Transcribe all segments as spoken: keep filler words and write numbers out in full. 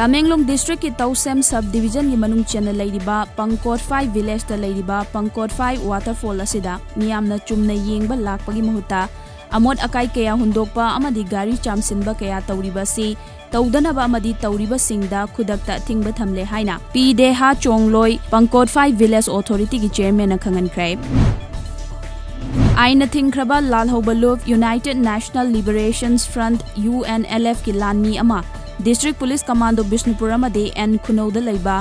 Tamenglong district ꯀꯤ ꯇꯧꯁꯦꯝ sub division ꯒꯤ ꯃꯅꯨꯡ ꯆꯟꯅ ꯂꯩꯔꯤꯕ ꯄꯪꯀꯣꯠꯐꯥꯏ village ꯇ ꯂꯩꯔꯤꯕ ꯄꯪꯀꯣꯠꯐꯥꯏ waterfall ꯑꯁꯤꯗ ꯃꯤꯌꯥꯝꯅ ꯆꯨꯝꯅ ꯌꯦꯡꯕ ꯂꯥꯛꯄꯒꯤ ꯃꯍꯨꯠꯇ ꯑꯃꯣꯠ ꯑꯀꯥꯏ ꯀꯌꯥ ꯍꯨꯟꯗꯣꯛꯄ ꯑꯃꯗꯤ ꯒꯥꯔꯤ ꯆꯥꯝꯁꯤꯟꯕ ꯀꯌꯥ ꯇꯧꯔꯤꯕ ꯑꯁꯤ ꯇꯧꯗꯅꯕ ꯑꯃꯗꯤ ꯇꯧꯔꯤꯕꯁꯤꯡꯗ ꯈꯨꯗꯛꯇ ꯑꯊꯤꯡꯕ ꯊꯝꯂꯦ ꯍꯥꯏꯅ ꯄꯤ ꯗꯦꯍꯥ ꯆꯣꯡꯂꯣꯏ ꯄꯪꯀꯣꯠꯐꯥꯏ village authority ꯒꯤ chairman ꯅ ꯈꯪꯍꯟꯈ꯭ꯔꯦ꯫ ꯑꯥꯏꯟꯅ ꯊꯤꯡꯈ꯭ꯔꯕ ꯂꯥꯜꯍꯧꯕ ꯂꯨꯞ United National Liberation Front, U N L F ꯀꯤ ꯂꯥꯟꯃꯤ ꯑꯃ district police commando ꯕꯤꯁꯅꯨꯄꯨꯔ ꯑꯃꯗꯤ N ꯈꯨꯅꯧꯗ ꯂꯩꯕ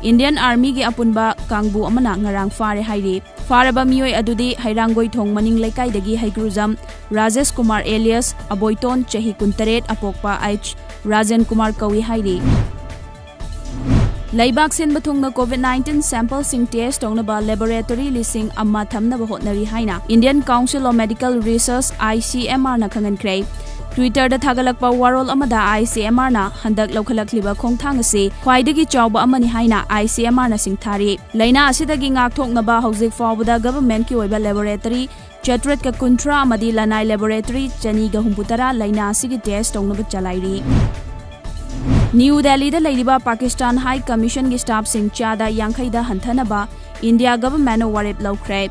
Indian Army ꯒꯤ ꯑꯄꯨꯟꯕ ꯀꯥꯡꯕꯨ ꯑꯃꯅ ꯉꯔꯥꯡ ꯐꯥꯔꯦ ꯍꯥꯏꯔꯤ꯫ ꯐꯥꯔꯕ ꯃꯤꯑꯣꯏ ꯑꯗꯨꯗꯤ ꯍꯩꯔꯥꯡꯒꯣꯏꯊꯣꯡ ꯃꯅꯤꯡ ꯂꯩꯀꯥꯏꯗꯒꯤ ꯍꯩꯒ꯭ꯔꯨꯖꯝ ꯔꯥꯖꯦꯁ ꯀꯨꯃꯥꯔ alias ꯑꯕꯣꯏꯇꯣꯟ, ꯆꯍꯤ ꯀꯨꯟꯇꯔꯦꯠ, ꯑꯄꯣꯛꯄ H ꯔꯥꯖꯦꯟ ꯀꯨꯃꯥꯔ ꯀꯧꯏ ꯍꯥꯏꯔꯤ꯫ ꯂꯩꯕꯥꯛ ꯁꯤꯟꯕ ꯊꯨꯡꯅ COVID nineteen sample ꯁꯤꯡ test ꯇꯧꯅꯕ laboratory ꯂꯤꯁꯤꯡ ꯑꯃ ꯊꯝꯅꯕ ꯍꯣꯠꯅꯔꯤ ꯍꯥꯏꯅ Indian Council of Medical Research, I C M R ꯅ ꯈꯪꯍꯟꯈ꯭ꯔꯦ꯫ Twitter ꯗ ꯊꯥꯒꯠꯂꯛꯄ ꯋꯥꯔꯣꯜ ꯑꯃꯗ I C M R ꯅ ꯍꯟꯗꯛ ꯂꯧꯈꯠꯂꯛꯂꯤꯕ ꯈꯣꯡꯊꯥꯡ ꯑꯁꯤ ꯈ꯭ꯋꯥꯏꯗꯒꯤ ꯆꯥꯎꯕ ꯑꯃꯅꯤ ꯍꯥꯏꯅ I C M R ꯅ ꯁꯤꯡꯊꯥꯔꯤ꯫ ꯂꯥꯏꯅꯥ ꯑꯁꯤꯗꯒꯤ ꯉꯥꯛꯊꯣꯛꯅꯕ ꯍꯧꯖꯤꯛ ꯐꯥꯎꯕꯗ government ꯀꯤ ꯑꯣꯏꯕ laboratory ꯆꯥꯇ꯭ꯔꯦꯠꯀ ꯀꯨꯟꯊ꯭ꯔꯥ ꯑꯃꯗꯤ ꯂꯅꯥꯏ laboratory ꯆꯅꯤꯒ ꯍꯨꯝꯐꯨꯇꯔꯥ ꯂꯥꯏꯅꯥ ꯑꯁꯤꯒꯤ test ꯇꯧꯅꯕ ꯆꯂꯥꯏꯔꯤ꯫ ꯅ꯭ꯌꯨ ꯗꯦꯜꯂꯤꯗ ꯂꯩꯔꯤꯕ Pakistan High Commission ꯒꯤ staff ꯁꯤꯡ ꯆꯥꯗ ꯌꯥꯡꯈꯩꯗ ꯍꯟꯊꯅꯕ India government ꯅ ꯋꯥꯔꯦꯞ ꯂꯧꯈ꯭ꯔꯦ꯫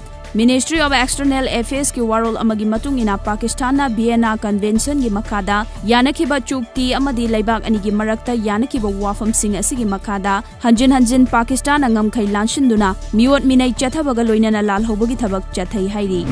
Ministry of External Affairs ꯀꯤ ꯋꯥꯔꯣꯜ ꯑꯃꯒꯤ ꯃꯇꯨꯡ ꯏꯟꯅ, ꯄꯥꯀꯤꯁꯇꯥꯟꯅ Vienna Convention ꯒꯤ ꯃꯈꯥꯗ ꯌꯥꯅꯈꯤꯕ ꯆꯨꯛꯇꯤ ꯑꯃꯗꯤ ꯂꯩꯕꯥꯛ ꯑꯅꯤꯒꯤ ꯃꯔꯛꯇ ꯌꯥꯅꯈꯤꯕ ꯋꯥꯐꯝꯁꯤꯡ ꯑꯁꯤꯒꯤ ꯃꯈꯥꯗ ꯍꯟꯖꯤꯟ ꯍꯟꯖꯤꯟ ꯄꯥꯀꯤꯁꯇꯥꯟꯅ ꯉꯝꯈꯩ ꯂꯥꯟꯁꯤꯟꯗꯨꯅ ꯃꯤꯑꯣꯠ ꯃꯤꯅꯩ ꯆꯠꯊꯕꯒ ꯂꯣꯏꯅꯅ ꯂꯥꯜꯍꯧꯕꯒꯤ ꯊꯕꯛ ꯆꯠꯊꯩ ꯍꯥꯏꯔꯤ꯫